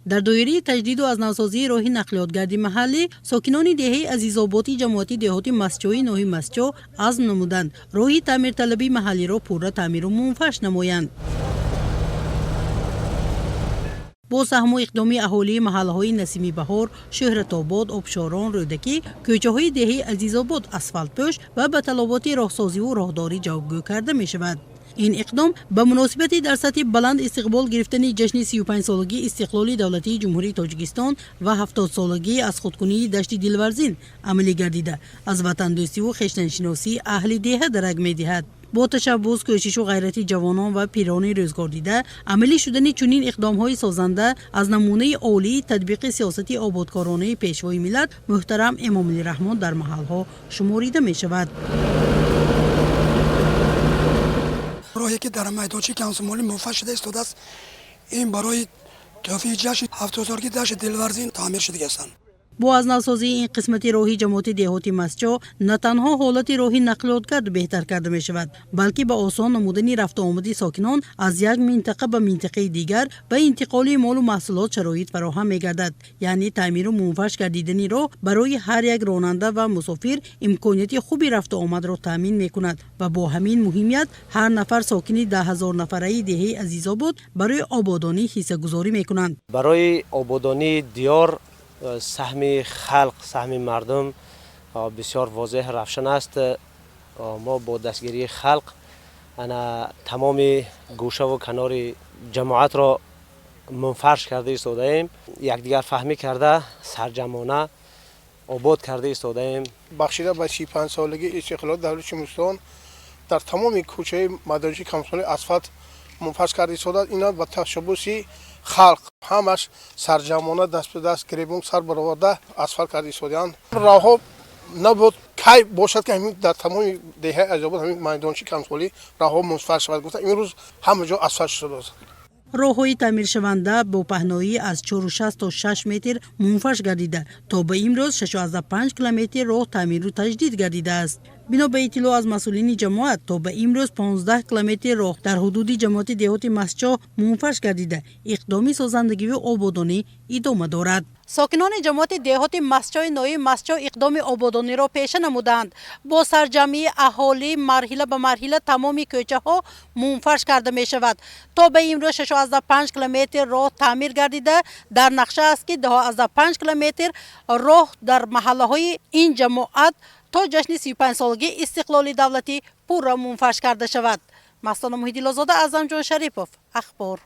Дар доираи таҷдиду аз навсозии роҳи нақлиётгарди маҳаллӣ сокинони деҳаи Азизоботи ҷамоати деҳоти Мастчои ноҳияи Мастчо азм намуданд роҳи таъмирталаби маҳаллиро пурра таъмиру мунфарш намоянд. Бо саҳму иқдоми аҳолии маҳаллаҳои Насими Баҳор, Шӯҳратобод, Обшорон, Рӯдакӣ кӯчаҳои деҳаи Азизобод асфалтпӯш ва ба талаботи роҳсозиву роҳдорӣ ҷавобгӯ карда мешавад. Ин иқдом ба муносибати дар сатҳи баланд истиқбол гирифтани ҷашни 35-солагии истиқлоли давлатии Ҷумҳурии Тоҷикистон ва 70-солагии аз худкунии дашти Дилварзин амалӣ гардида, аз ватандӯстиву хештаншиносии аҳли деҳа дарак медиҳад. Бо ташаббус, кӯшишу ғайрати ҷавонон ва пирони рӯзгордида амалӣ шудани чунин иқдомҳои созанда аз намунаи олии татбиқи сиёсати ободкоронаи Пешвои миллат муҳтарам Эмомалӣ Раҳмон дар маҳалҳо шуморида мешавад. Роҳе ки дар майдончаи комсомолӣ мунфарш шуда истодааст, ин барои тӯҳфаи ҷашни 70-солагии дашти Дилварзин таъмир шудагӣ ҳастанд. Бо аз навсозии ин қисмати роҳи ҷамоати деҳоти Мастчо на танҳо ҳолати роҳи нақлиётгард беҳтар карда мешавад, балки ба осон намудани рафтуомади сокинон аз як минтақа ба минтақаи дигар ва интиқоли молу маҳсулот шароит фароҳам мегардад. Яъне таъмиру мунфарш гардидани роҳ барои ҳар як ронанда ва мусофир имконияти хуби рафтуомадро таъмин мекунад ва бо ҳамин муҳимият ҳар нафар сокини 10 000 нафараи деҳаи Азизобод барои ободонӣ ҳиссагузорӣ мекунанд. Барои ободонии диёр саҳми халқ, саҳми мардум бисёр возеҳ, равшан аст. Мо бо дастгирии халқ ана тамоми гӯшаву канори ҷамоатро мунфарш карда истодаем, якдигар фаҳмӣ карда, сарҷамъона обод карда истодаем. Бахшида ба 35-солагии истиқлоли давлати Ҷумҳуристон дар тамоми кӯчаи майдончаи комсомолӣ асфалт мунфарш карда истодааст. Ина ба ташаббуси халқ ҳамаш сарҷамъона, даст ба даст, гиребон сар бароварда, асфалт карда истодаанд. Роҳҳо набуд, кай бошад, ки ҳамин дар тамоми деҳаи Азизобод, ҳамин майдончаи комсомолӣ роҳҳо мунфарш шавад, гуфта, имрӯз ҳама ҷо асфалт шудааст. Роҳҳои таъмиршаванда бо паҳноӣ аз 4,6 то 6 метр мунфарш гардида, то ба имрӯз 6,5 километр роҳ таъмиру таҷдид гардидааст. Бино ба иттилоъ аз масъулини ҷамоат, то ба имрӯз 15 километр роҳ дар ҳудуди ҷамоати деҳоти Мастчоҳ мунфарш гардида, иқдоми созандагиву ободонӣ идома дорад. Сокинони ҷамоати деҳоти Мастчои ноҳияи Мастчоҳ иқдоми ободониро пеша намуданд. Бо сарҷамъии аҳолӣ марҳила ба марҳила тамоми кӯчаҳо мунфарш карда мешавад. То ба имрӯз 6,5 километр роҳ таъмир гардида, дар нақша аст, ки 10,5 километр роҳ дар маҳаллаҳои ин ҷамоат то ҷашни 35-солагии истиқлоли давлатӣ пурра мунфарш карда шавад. Мастона Муҳиддинлозода, Аъзамҷон Шарипов, Ахбор.